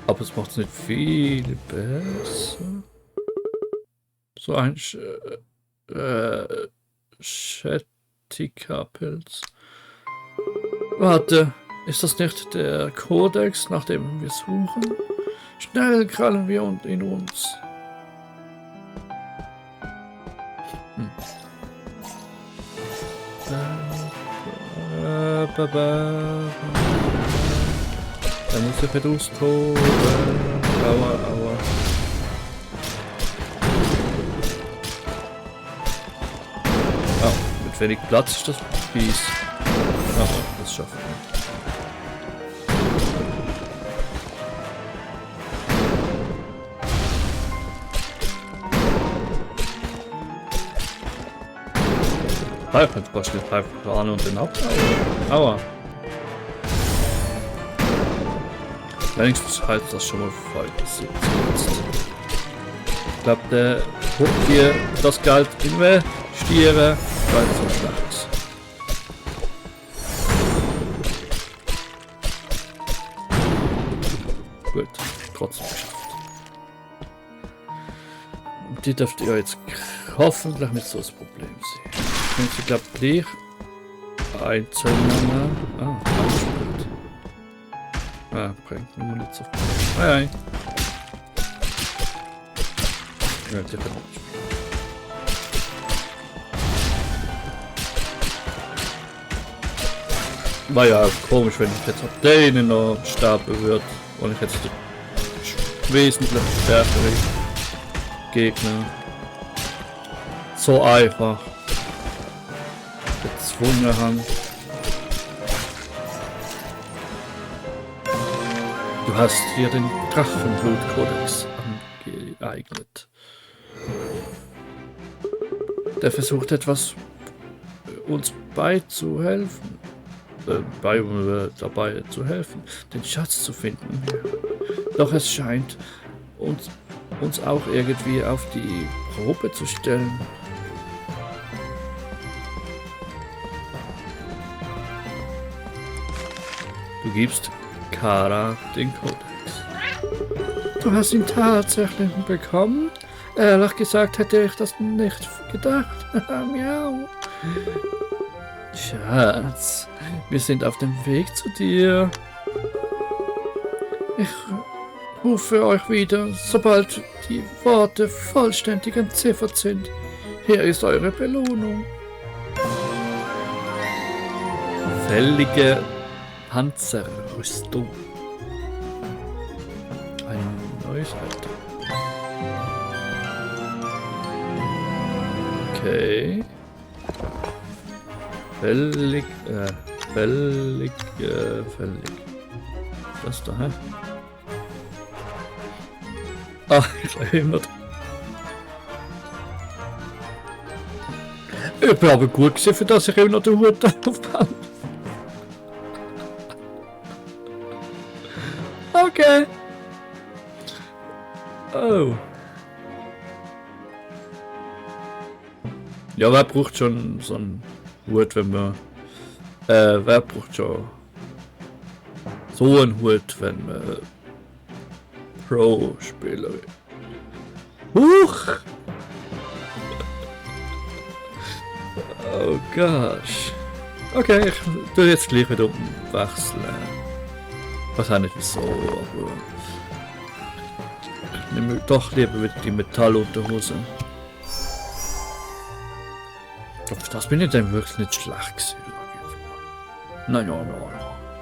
Aber es macht es nicht viel besser. So ein Schetika-Pilz. Warte, ist das nicht der Kodex, nach dem wir suchen? Schnell krallen wir in uns. Da muss ich Verdust holen. Aua, aua. Ah, mit wenig Platz ist das Biest. Aber das schaffen wir. Pfeife, jetzt brauchst du die Pfeife ran und den ab. Aua. Wenigstens halt das schon mal voll passiert. Ich glaube, der holt hier das Geld investieren, weil es so schlecht ist. Gut, trotzdem geschafft. Und die dürft ihr jetzt hoffentlich nicht so das Problem sehen. Wenn sie glaube gleich einzeln anspielt. Bringt mir nicht so viel. Hey. Ja, der kann nicht spielen. War ja komisch, wenn ich jetzt auf denen noch sterben würde. Und ich jetzt wesentlich stärkere Gegner. So einfach gezwungen haben. Du hast dir den Drachenblutkodex angeeignet. Der versucht etwas uns beizuhelfen. Dabei zu helfen, den Schatz zu finden. Doch es scheint uns auch irgendwie auf die Probe zu stellen. Du gibst Kara den Kodex. Du hast ihn tatsächlich bekommen? Ehrlich gesagt hätte ich das nicht gedacht. Miau. Schatz, wir sind auf dem Weg zu dir. Ich rufe euch wieder, sobald die Worte vollständig entziffert sind. Hier ist eure Belohnung. Fällige Panzerrüstung. Ein neues Item. Okay. Fällig. Das da, hä? Ah, ich erinnert. Ich bin aber gut gewesen, für das ich immer noch den Hut aufbaue. Okay. Oh. Ja, wer braucht schon so einen Hut, wenn man... wer braucht schon so einen Hut, wenn man Pro-Spieler will? Huch! Oh gosh. Okay, ich tue jetzt gleich wieder umwechseln. Ich weiß auch nicht wieso, aber... Ich nehme doch lieber wieder die Metallunterhose. Auf das bin ich dann wirklich nicht schlecht gewesen. Nein.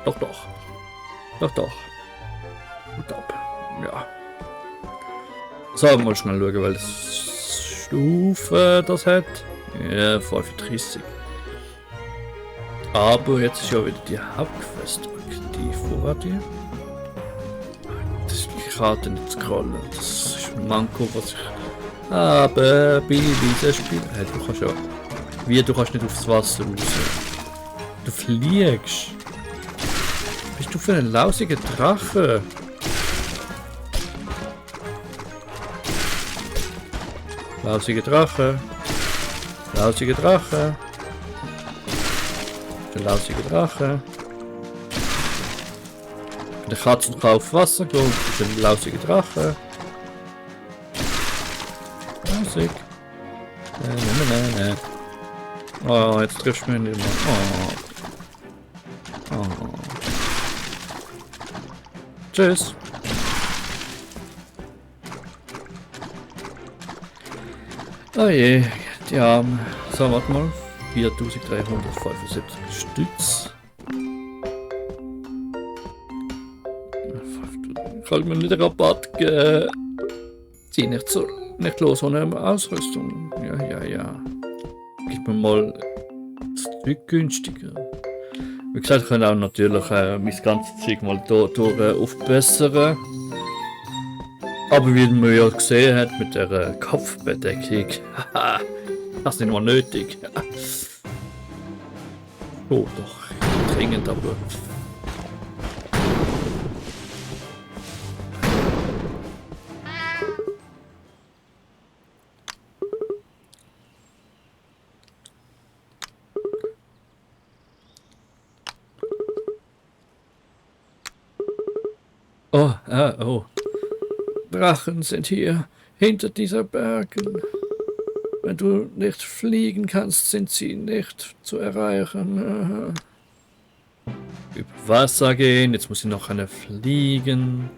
Doch. Gut ab. Ja. So, mal schnell schauen, weil das Stufe das hat. Ja, 35. Aber jetzt ist ja wieder die Hauptquest aktiv. Wo war die? Ich kann nicht scrollen. Das ist ein Manko, was ich... Aber bei diesem Spiel... Hey, du kannst ja... Wie, du kannst nicht aufs Wasser raus. Du fliegst. Bist du für einen lausigen Drache? Lausiger Drache. Der lausige Drache. Eine Katze kann auf Wasser gehen, das ist ein lausiger Drache. Lausig. Nein. Oh, jetzt triffst du mich nicht mehr. Oh. Tschüss. Oh je, die haben, so warte mal, 4375 Stütz. Kann mir nicht Rabatt geben. Zieh nicht los ohne Ausrüstung. Ja. Gib mir mal das Zeug günstiger. Wie gesagt, ich kann auch natürlich mein ganzes Zeug mal durch aufbessern. Aber wie man ja gesehen hat mit der Kopfbedeckung, das ist nicht mal nötig. Oh doch, dringend aber. Oh. Drachen sind hier, hinter dieser Bergen. Wenn du nicht fliegen kannst, sind sie nicht zu erreichen. Über Wasser gehen, jetzt muss ich noch eine fliegen.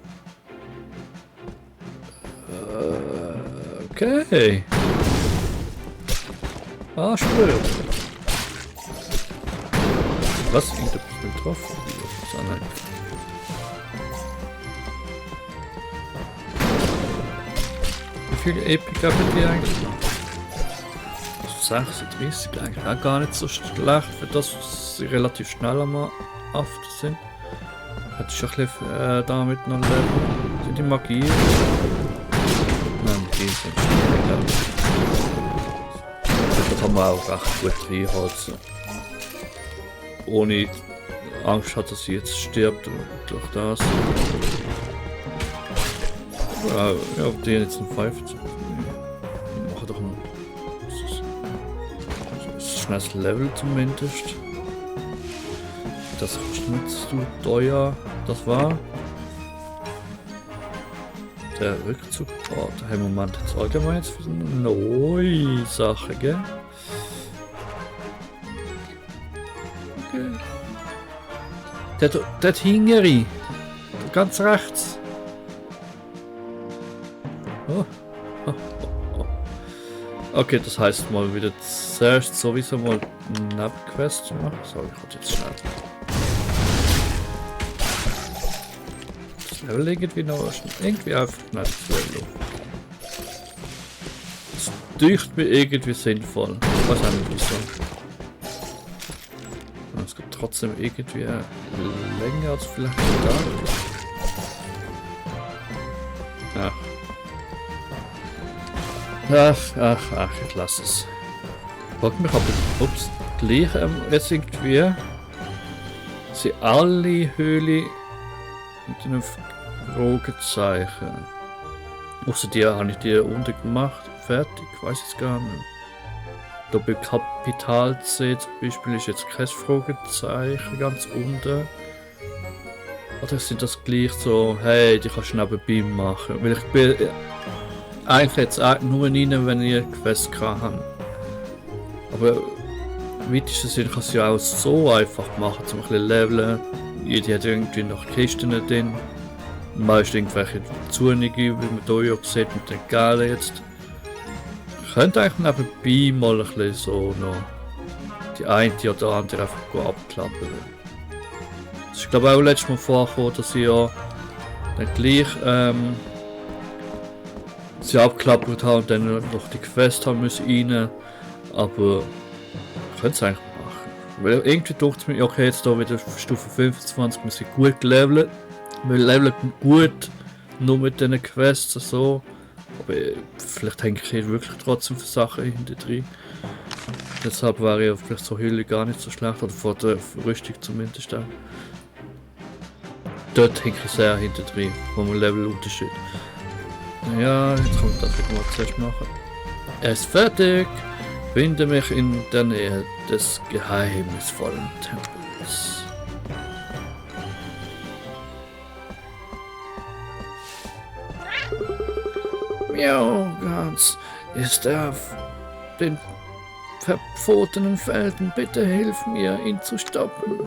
Okay. Arschblöd. Was? Ich bin getroffen. Wie viele Epic haben die eigentlich noch? 36, eigentlich auch gar nicht so schlecht, für das sie relativ schnell am After sind. Hätte ich ein bisschen damit noch leben. Sind die Magie? Nein, die sind schnell. Da kann man auch recht gut reinhalten. Ohne Angst hat, dass sie jetzt stirbt durch das. Ja, die jetzt ein 50. Mach doch ein schnelles Level zumindest. Das ist nicht so teuer. Das war der Rückzug. Oh, der Moment jetzt allgemein jetzt für eine neue Sache, gell? Okay. Der Hingeri. Ganz rechts. Okay, das heißt mal wieder zuerst sowieso mal eine Nebenquest zu machen. So, ich wollte jetzt schnell. Das Level irgendwie noch irgendwie einfach nicht zu Level. Das dünkt mir irgendwie sinnvoll. Ich weiß auch nicht wieso. Es gibt trotzdem irgendwie länger als vielleicht da. Ach, ich lasse es. Frag mich aber, ups, gleich jetzt irgendwie sie alle Höhle mit einem Fragezeichen. Außer die habe ich die unten gemacht, fertig, weiß ich gar nicht. Da bei Kapital C zum Beispiel ist jetzt kein Fragezeichen ganz unten. Oder sind das gleich so, hey, die kannst du nebenbei machen. Weil ich bin eigentlich jetzt auch nur rein, wenn ich eine Quest habe. Aber im weitesten Sinne kann es ja auch so einfach machen, zum ein bisschen leveln. Jede hat irgendwie noch Kisten drin. Meist irgendwelche Zunige, wie man hier ja sieht mit den Galen jetzt. Ich könnte eigentlich nebenbei mal ein bisschen so noch die eine oder andere einfach abklappern. Es ist glaube ich auch letztes Mal vorgekommen, dass ich ja dann gleich sie abgeklappert haben und dann noch die Quest haben müssen rein. Aber ich könnte es eigentlich machen. Weil irgendwie dachte ich mir, okay, jetzt hier wieder Stufe 25 muss ich gut leveln. Wir leveln gut nur mit diesen Quests so. Aber vielleicht hänge ich hier wirklich trotzdem für Sachen hinter drin. Deshalb wäre ja vielleicht so Hülle gar nicht so schlecht. Oder vor der Rüstung zumindest auch. Dort hänge ich sehr hinter drin, wo man Levelunterschied. Ja, jetzt kommt das, was wir zuerst machen. Er ist fertig. Finde mich in der Nähe des geheimnisvollen Tempels. Miaugans ist er auf den verbotenen Felden. Bitte hilf mir, ihn zu stoppen.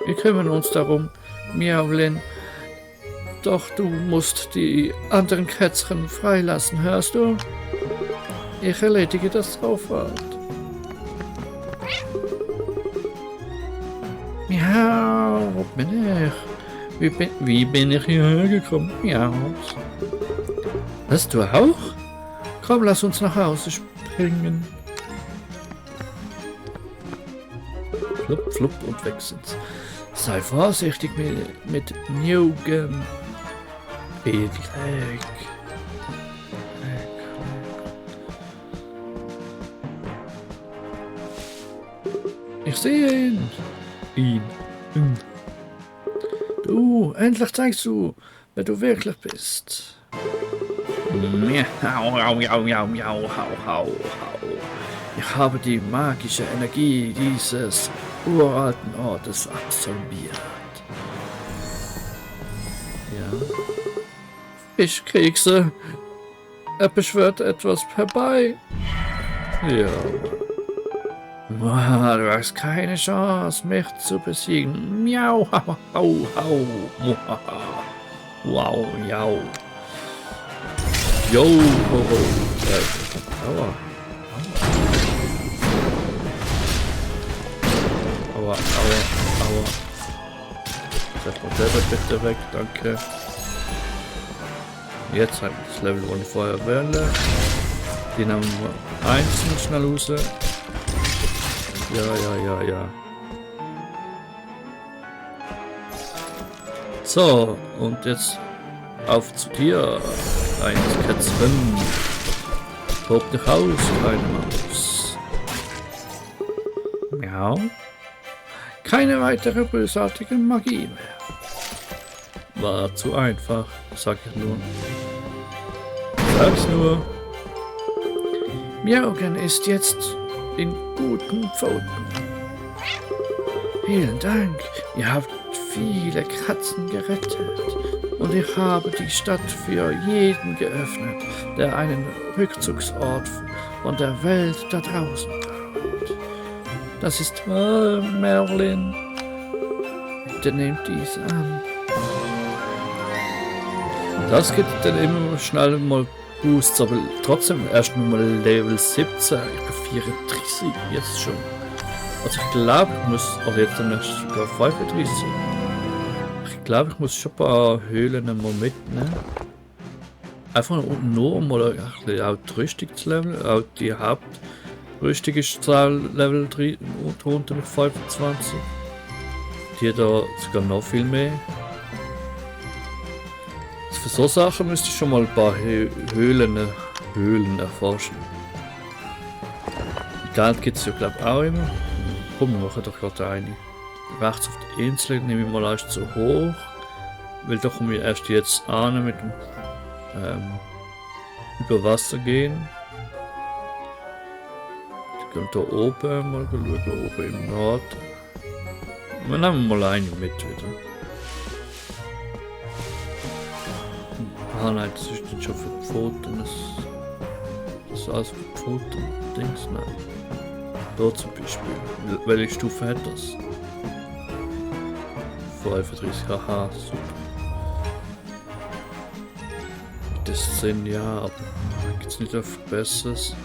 Wir kümmern uns darum, Miaulin. Doch du musst die anderen Kätzchen freilassen, hörst du? Ich erledige das sofort. Miau, wo bin ich? Wie bin ich hierher gekommen? Miau. Was, du auch? Komm, lass uns nach Hause springen. Flupp, flupp und weg sind's. Sei vorsichtig mit Newgen. Leck. Ich sehe ihn. Du, endlich zeigst du, wer du wirklich bist. Ich habe die magische Energie dieses uralten Ortes absorbiert. Ja. Fischkekse. Er beschwört etwas herbei. Ja. Du hast keine Chance, mich zu besiegen. Miau, hau, hau, hau. Wow, jau. Jo, ho, ho. Aua. Aua, aua, aua. Setz mal selber bitte weg, danke. Jetzt halt das Level 1 Feuerwelle. Den haben wir einzeln schnell raus. Ja. So, und jetzt auf zu dir, ein Kätzchen. Hoch dich aus, kleine Maus. Miau. Keine weitere bösartige Magie mehr. War zu einfach, sag ich nur. Sag's nur. Miaugen ist jetzt in guten Pfoten. Vielen Dank. Ihr habt viele Katzen gerettet. Und ich habe die Stadt für jeden geöffnet, der einen Rückzugsort von der Welt da draußen braucht. Das ist toll, Merlin. Bitte nehmt dies an. Das gibt dann immer schnell mal Boosts, aber trotzdem erst mal Level 17. Ich bin 34 jetzt schon. Also ich glaube, ich muss, also jetzt dann erst sogar 35. Ich glaube, ich muss schon ein paar Höhlen mal mitnehmen. Einfach nur mal auch die Rüstung zu leveln. Auch die Hauptrüstung ist Level 3 drunter mit 25. Die da sogar noch viel mehr. Also für so Sachen müsste ich schon mal ein paar Höhlen erforschen. Geld gibt es ja glaube ich auch immer. Komm, wir machen doch gerade eine. Rechts auf die Insel nehme ich mal erst so hoch. Weil da kommen wir erst jetzt an mit dem über Wasser gehen. Ich kann da oben mal schauen, oben im Norden. Wir nehmen mal eine mit wieder. Ah nein, das ist nicht schon für Pfoten. Das ist alles für Pfoten. Dings, nein. Da zum Beispiel. Welche Stufe hat das? 35, haha, super. Das sind ja, aber gibt's nicht auf Besseres.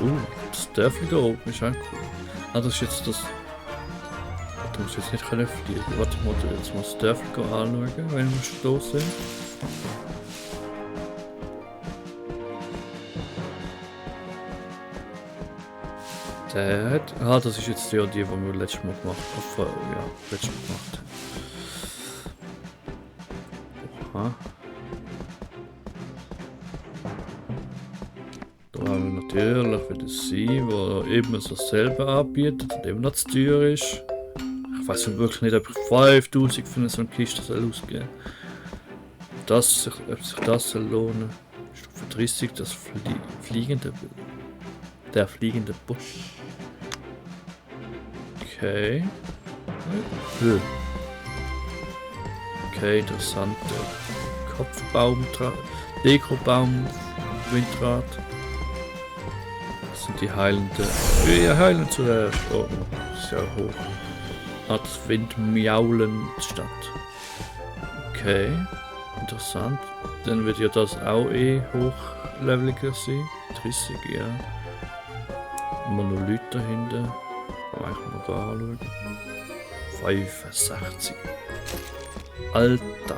Cool, das Dörfli da oben ist auch cool. Ah, das ist jetzt das. Du musst jetzt nicht fliegen. Warte mal, jetzt mal das Dörfli anschauen, wenn wir schon da sind. Der hat. Ah, das ist jetzt ja die wir letztes Mal gemacht haben. Ja, letztes Mal gemacht haben. Aha. Da haben wir natürlich wieder sie, wo eben so dasselbe anbietet und eben noch zu teuer ist. Ich weiß wirklich nicht, ob ich 5000 für so eine Kiste ausgeben soll. Ob sich das lohnen. Stufe 30, das fliegende. Der fliegende Busch. Okay. Okay, interessante Dekobaum, Windrad. Das sind die heilende. Wir heilen zuerst. Oh, sehr hoch. Hat Windmiaulen statt. Okay, interessant. Dann wird ja das auch hochleveliger sein. 30, ja. Monolith dahinter. Eigentlich mal da anschauen. 65. Alter.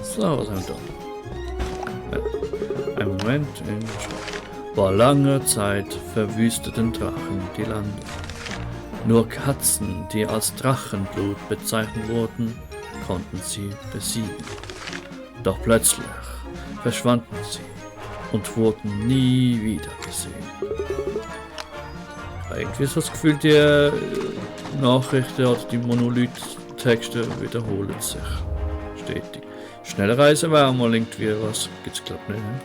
So, was haben wir da? Ein Moment. Vor langer Zeit verwüsteten Drachen die Lande. Nur Katzen, die als Drachenblut bezeichnet wurden, konnten sie besiegen. Doch plötzlich verschwanden sie und wurden nie wieder gesehen. Irgendwie ist das Gefühl, die Nachrichten oder die Monolith-Texte wiederholen sich stetig. Schnelle Reise wäre mal irgendwie was, gibt's glaube ich nicht. Ne?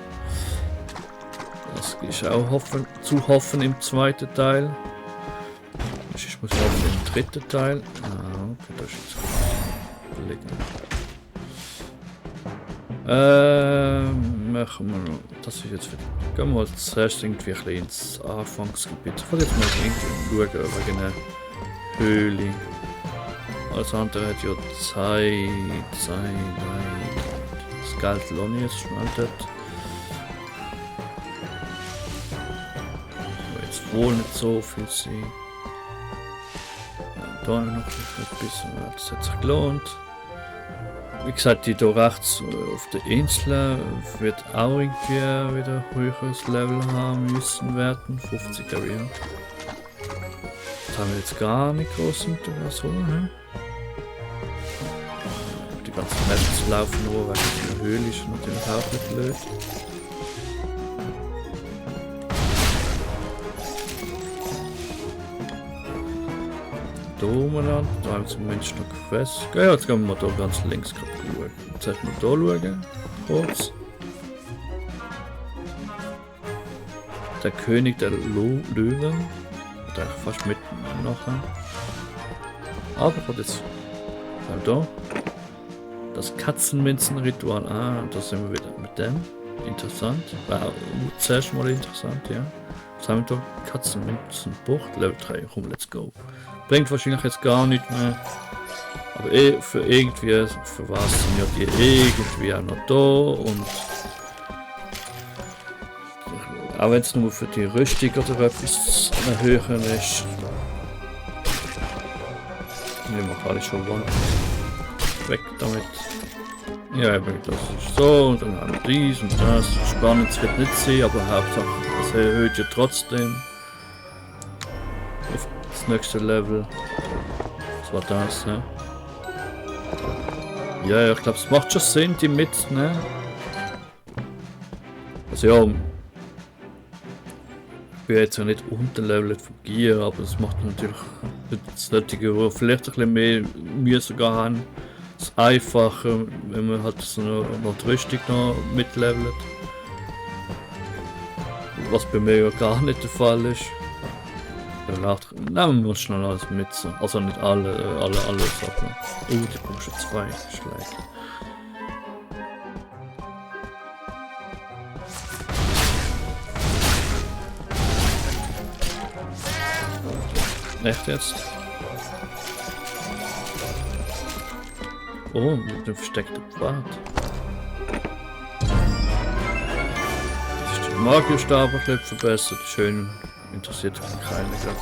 Das ist auch zu hoffen im zweiten Teil. Ich muss hoffen im dritten Teil. Ah, okay, das ist jetzt machen wir noch. Das ist jetzt wieder. Gehen wir mal zuerst irgendwie ein bisschen ins Anfangsgebiet. Ich wollte jetzt mal irgendwie schauen wegen einer Höhle. Alles andere hat ja Zeit. Das Geld lohnt jetzt schmeltet. Jetzt wohl nicht so viel sein. Da noch ein bisschen. Das hat sich gelohnt. Wie gesagt, die hier rechts auf der Insel wird auch irgendwie wieder ein höheres Level haben müssen werden. 50er wieder. Das haben wir jetzt gar nicht groß oder so. Ne? Die ganzen Maps laufen nur, weil die Höhle ist natürlich auch nicht blöd. Da umeinander, da haben wir zumindest noch fest. Ja, jetzt gehen wir hier ganz links schauen. Jetzt sollten wir hier schauen, kurz. Der König der Löwen. Der fast mitten nachher. Aber jetzt da. Das Katzenminzenritual. Ah, da sind wir wieder mit dem. Interessant. War zuerst mal interessant, ja. Jetzt haben wir da Katzenminzenbucht, Level 3. Komm, let's go. Bringt wahrscheinlich jetzt gar nicht mehr. Aber für irgendwie, für was sind ja die irgendwie auch noch da und auch wenn es nur für die Rüstung oder etwas erhöhen ist. Nehmen wir gerade schon wann. Weg damit. Ja, das ist so und dann haben wir dies und das. Spannend wird nicht sein, aber Hauptsache es erhöht ja trotzdem. Auf das nächste Level. Was war das, ne? Ja, ich glaube, es macht schon Sinn, die mitzunehmen. Also ja, ich bin jetzt ja nicht unterlevelt von Gier, aber es macht natürlich das Nötige, wo vielleicht ein bisschen mehr Mühe sogar haben. Es ist einfacher, wenn man halt so noch die Rüstung noch mitlevelt. Was bei mir ja gar nicht der Fall ist. Danach nehmen wir schnell alles mit. Also nicht alle Sachen. Die brauchst du 2 Schläge. Echt jetzt? Oh, mit dem versteckten Pfad. Das ist der Magierstab ein bisschen verbessert. Schön. Interessiert keinen gerade.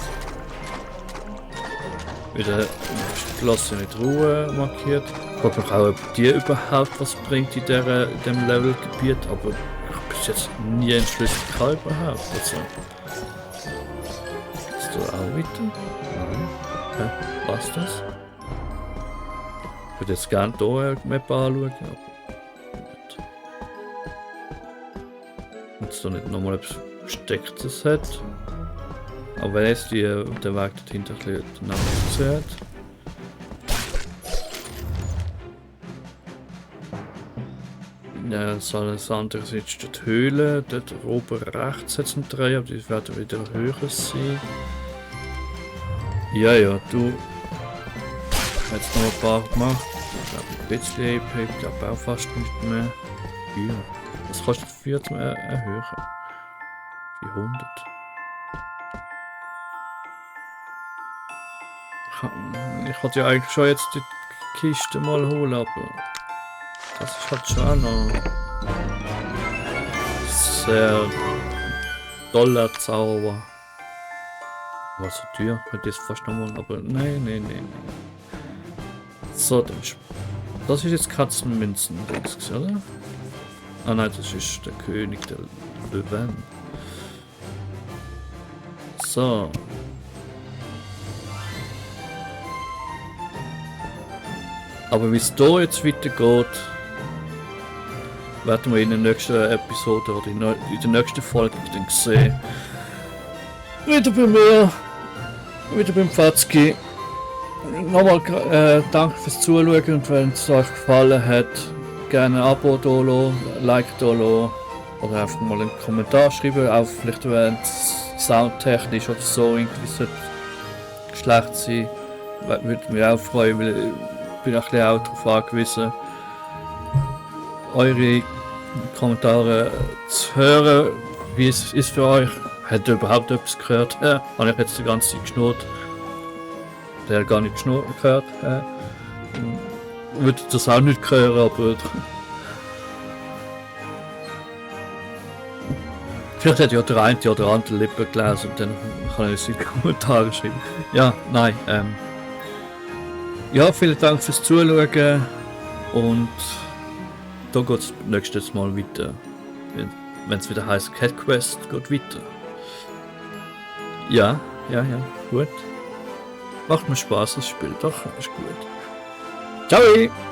Wieder geschlossene Truhe markiert. Ich frage mich auch, ob die überhaupt was bringt in dem Levelgebiet, aber ich habe bis jetzt nie entschlüsselt überhaupt. Also. Ist da auch weiter? Nein. Hä? Was das? Ich würde jetzt gerne hier eine Map anschauen. Wenn es da nicht nochmal etwas Verstecktes hat. Aber wenn jetzt der Weg dorthin ein bisschen nachzählt. Ja, das andere ist jetzt die Höhle. Dort oben rechts hat es einen 3, aber die werden wieder höher sein. Ja, du. Jetzt noch ein paar gemacht. Ich glaube ein bisschen EP, ich glaube auch fast nicht mehr. Ja. Was kostet 4 zum erhöhen? 400. Ich wollte ja eigentlich schon jetzt die Kiste mal holen, aber das ist halt schon auch noch sehr toller Zauber. War so teuer, hätte ich es fast nochmal, aber nein. So, das ist jetzt Katzenmünzen, oder? Ah nein, das ist der König der Löwen. So. Aber wie es da jetzt weitergeht, werden wir in der nächsten Episode oder in der nächsten Folge dann sehen. Wieder bei mir, wieder beim Fatzki. Nochmal danke fürs Zuschauen und wenn es euch gefallen hat, gerne ein Abo da lassen, ein Like da lassen oder einfach mal einen Kommentar schreiben, auch vielleicht wenn es soundtechnisch oder so irgendwie schlecht sein, würde mich auch freuen, weil ich bin auch darauf angewiesen, eure Kommentare zu hören, wie es ist für euch. Habt ihr überhaupt etwas gehört? Habe ich jetzt die ganze Zeit geschnurrt? Der hat gar nicht gehört. Würde das auch nicht hören, aber vielleicht hat ja der eine oder andere Lippe gelesen und dann kann ich es in die Kommentare schreiben. Ja, nein. Ja, vielen Dank fürs Zuschauen und da geht es nächstes Mal weiter. Wenn es wieder heißt Cat Quest, geht weiter. Ja, gut. Macht mir Spaß, das Spiel, doch, ist gut. Ciao!